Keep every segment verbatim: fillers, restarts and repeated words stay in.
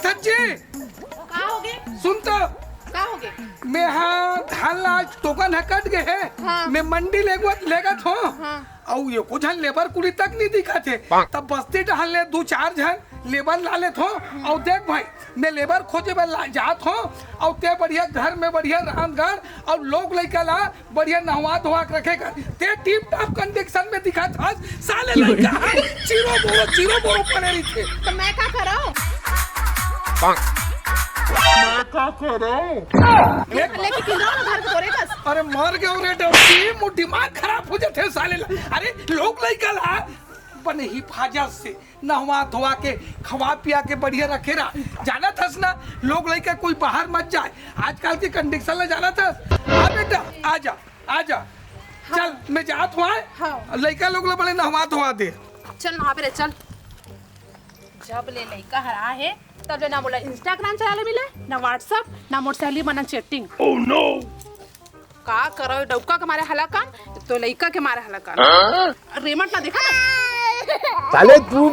सच्ची। का होगे? सुन तो। का होगे? मैं हा धान ला आज टोकन ह कट गे हे। हाँ। मैं मंडी लेगवत, लेगत हों। हाँ। अउ एको झन लेबर कुली तक नइ दिखत हे। तब बस्ती डहर ले दू चार झन लेबर ला लेत हों। अउ देख भाई, मैं लेबर खोजे बर ला-, जात हों। अउ ते बढ़िया घर में बढ़िया रांध गढ़ अउ लोग लइका ला बढ़िया नहवा धोवा के रखे कर। ते टिप टाप कंडीशन में दिखत हस, साले लइका ह जीरो बोरो, जीरो बोरो पड़े रहिथे। तो मैं का करंव? मैं का करंव? लेके किंदरा ना घर के तोरे कस। अरे मर गयो रे डौकी, मोर दिमाग खराब हो जाथे साले ला। अरे लोग लइका ला बने हिफाजत से नहवा धोवा के, खवा पिया के बढ़िया रखे रहा। जानत हस ना, लोग लइका कोई बाहर मत जाए। आजकल के कंडीशन ला जानत हस। आ बेटा, आ जा, आ जा। हाँ। चल, मैं जात हों। हाँ। लइका लोग ला बने नहवा धोवा दे। चल, नहाबे रे, चल। जब ले लइका हर आए हे, तब ले ना मोला Instagram चलाए ला मिले, ना WhatsApp, ना मोर सहेली मन chatting। Oh no! का करंव, डौका के मारे हलाकान, तो लइका के मारे हलाकान। हाँ? रेमट ला देखा ना? साले तू।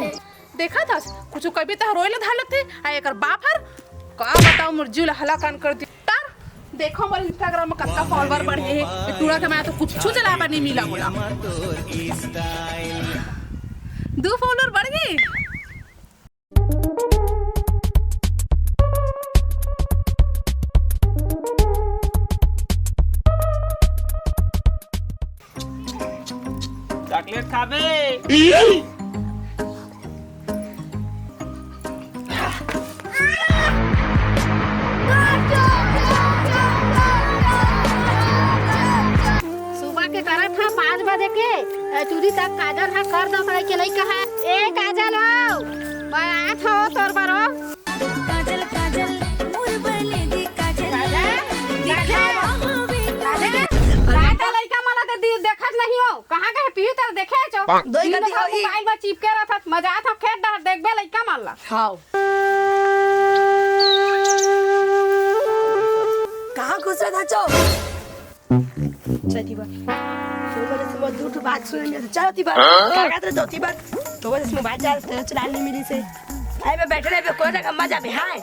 देखा था, कुछ कभी तो रोए ला धर लेथे, आ एकर बाप हर, का बताओ, मोर जीव ला हलाकान कर दी। तार, देखो मोर Instagram में कतना follower बढ़े हे, ये टूरा के मारे तो कुछ चलाए बर नइ मिला मोला। दू follower बढ़ गे। चॉकलेट खाबे? सुबह के करत हा पाँच बजे के, ए, चूड़ी तक काजल हा कर दो करे के लइका हा। ए काजल हो, मैं आत हो तोर बरो। काजल, काजल, मोर बने दी काजल। काजल, काजल, काजल। रात लइका मन ला दे-, देखत नहीं हो, कहाँ गए पीहू तेला देखे चो? दोई दिन गति भर होही। मोबाइल में चिपके रहत, मजा आत हो खेत डहर देखबे लइका मन ला। हाव। कहाँ घुसत हचो? चल, तिबर। तो बोले, तुम दू ठो बात सुने में, चलो, तिबर। हाँ? का कहत रहे, तो, तिबर? तो बोले, मोबाइल चार्ज, तो चलाने नहीं मिली से। अरे, मैं बैठे रहे, कोई जगह मजा में, हाँ?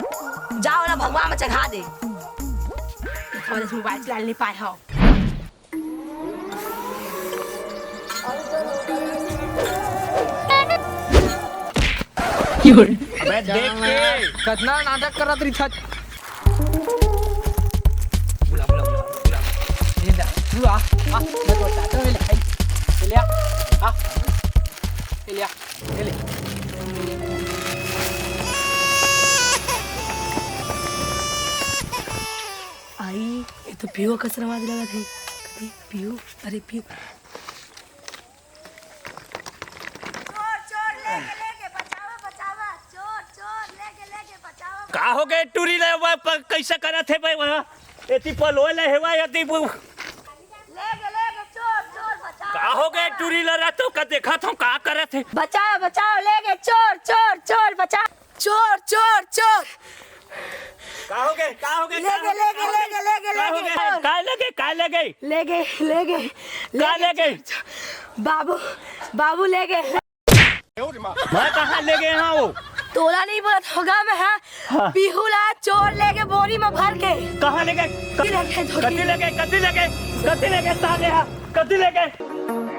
जाओ ना, भगवान में चढ़ा दे। तो बोले, मोबाइल चलाने नहीं पाए हो। अबे देख के। कतना नाटक करत रहिथस। बुला, बुला, बुला, बुला। ये जा, तू आ, आ, मैं तो चाहता हूँ, ले, ले, ले आ, आ, ले आ, ले, ले। आई, ये तो पीहू कस आवाज लगत हे। कति पीहू, अरे पीहू। चोर, चोर, लेगे, लेगे, बचावा, बचावा। चोर, चोर, लेगे, लेगे, बचावा, का हो गए टूरी ले, वह प-, कैसे करत हे भाई वहाँ? एती पलोय ले हेवा, एती पु- लेगे, लेगे, चोर, चोर, बचावा, का हो गए बचावा। टूरी ले रहा तो का देखत हूँ, का करत हे? बचावा, बचावा, लेगे, चोर, चोर, चोर, बचावा। चोर, चोर, चोर। का हो गए? का हो गए? लेगे, लेगे, लेगे, लेगे, का हो लेगे। गए? का लेगे? का लेगे? लेगे, लेगे, का लेगे? लेगे? बाबू, बाबू लेगे। मैं कहाँ लेगे हाँ वो? तोला नहीं बोलत होगा मैं, हाँ? हाँ। पीहू ला चोर लेगे बोरी में भर के। कहाँ लेगे? लेगे धोती। कति लेगे? कति लेगे? कति लेगे साले हाँ? कति लेगे?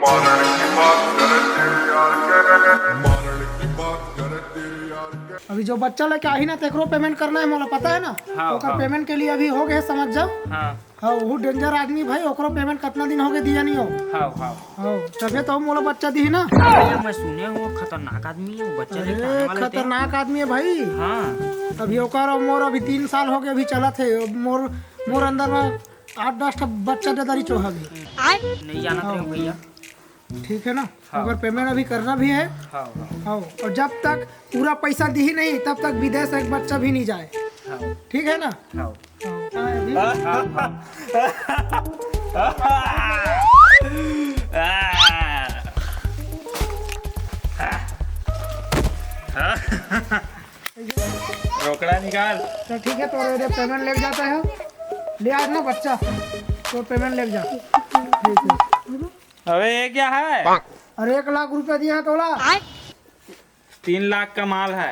मारण की बात करे तेरे यार के। मारण की बात करे तेरे यार के। अभी जो बच्चा लेके आही ना, तेकरो payment करना हे, मोला पता हे ना। हाँ, ओकर हाँ। Payment के लिए अभी हो गए, समझ जाओ। हाँ। हाँ, वो danger आदमी भाई, ओकरो payment कतना दिन हो गए दिया नहीं हो। हाँ, हाँ। हाँ, तबे तो मोला बच्चा दिही ना। अरे, मैं सुने हूँ, खतरनाक आदमी हे, बच्चा लेके आने अरे, वाला हे। खतरनाक आदमी हे भाई। हाँ। अभी ओकर अउ मोर अभी तीन साल हो गए, अभी चलत हे। मोर, मोर अंदर में आठ दस ठा बच्चा दे दारी चोहा भी। नहीं जानत रहे भैया। ठीक है ना? हाँ। अगर payment अभी करना भी है, हाँ, हाँ। हाँ, और जब तक पूरा पैसा दी ही नहीं, तब तक विदेश एक बच्चा भी नहीं जाए। हाँ। ठीक है ना? हाँ। हाँ, हाँ, अभी। हाँ, हाँ। रोकड़ा निकाल। तो ठीक है, तो ये payment लेके जाता है, ले आज ना बच्चा, तो payment लेके जा। ठीक है। अबे ये क्या है? अरे एक लाख रुपया दिया है तोला। तीन लाख का माल है।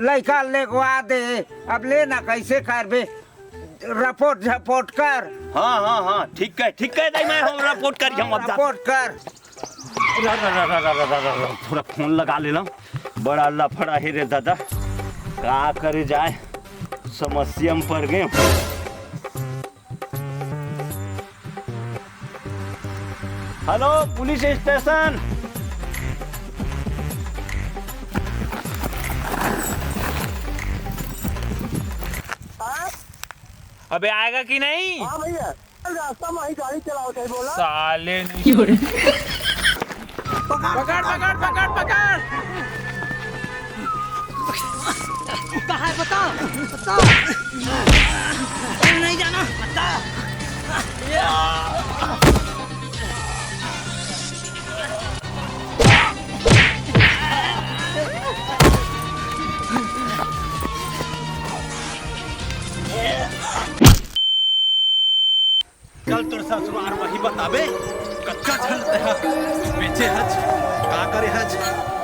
लइका लेगवा दे, अब ले ना, कइसे करबे? रपोट झपोट कर। हाँ, हाँ, हाँ, ठीक है, ठीक है, दाई, मैं हम रपोट कर जाऊँ अब जा। रपोट कर। रा, रा, रा, थोड़ा फोन लगा लेला। बड़ा लफड़ा हे रे दादा, का करे जाए, समस्या में पड़ गए। Hello, police station. हाँ? अबे आएगा कि नहीं? हाँ भैया, रास्ता में ही गाड़ी चलाओ, सही बोला। साले नहीं। पकड़, पकड़, पकड़, पकड़। कहाँ है? बता, बता। नहीं जाना, बता। कल तोर ससुरार वही बताबे, कतका झन तेहा बेचे हच, का करे हच।